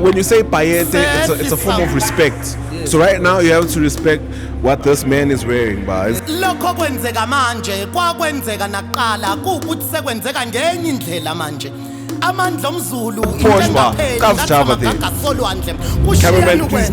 When you say Bayete, it's a form of respect. So right now you have to respect what this man is wearing, but it's Lokho kwenzeka manje kwakwenzeka nakuqala kuwukuthi sekwenzeka ngenye indlela manje. Amandla omZulu Porsche bar, Kav Java there. Solwandle. Cameraman, please,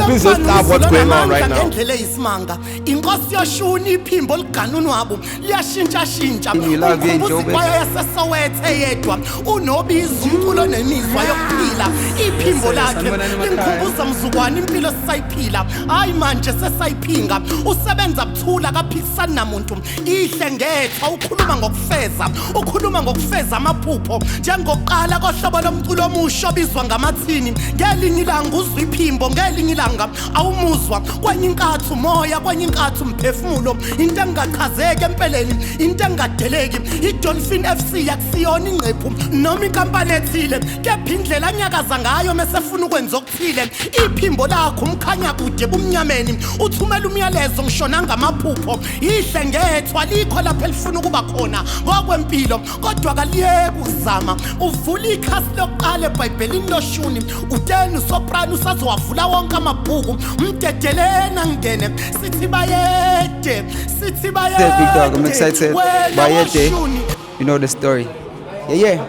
please just stop what's going on right now. Ngendlela eyisimanga inkosi yoshuni iphimbo liganunwabo liyashintshashintsha. You love it, Ukhumbuza Joburg. ikwaya yaseSowethe yedwa unobizo umculo nemizwa yokuphila iphimbo Yes, lakhe sanibonani emakhaya. lingikhumbuza mzukwane impilo sisayiphila hayi manje sesayiphinga. Usebenza buthula kaphikisani namuntu ihle ngetha ukhuluma ngokufeza, ukhuluma ngokufeza amaphupho njengokuqala kohlobo lomculo omusha obizwa ngamathini. Ngelinye ilanga uzwa iphimbo, ngelinye ilanga awumuzwa, kwenye inkathi umoya, kwenye inkathi umphefumulo, into engachazeki empeleni, into engadeleki. I-Dolphin FC yakusiyona ingqephu noma inkampani ethile kepha indlela anyakaza ngayo mesefuna ukwenza okuthile iphimbo lakho umkhanya kude bumnyameni uthumela umyalezo ngisho nangamaphupho. Ihle ngethwa likho lapho elifuna ukuba khona ngokwempilo kodwa kaliyeke ukuzama. Uvula ikhasi lokuqala ebhayibhelini loshuni uteni usoprano usazowavula wonke amabhuku mdedelena ngene sithi bayede sithi Big dog, I'm bayede excited. wena Bayede. woshuni. You know the story. Yeah.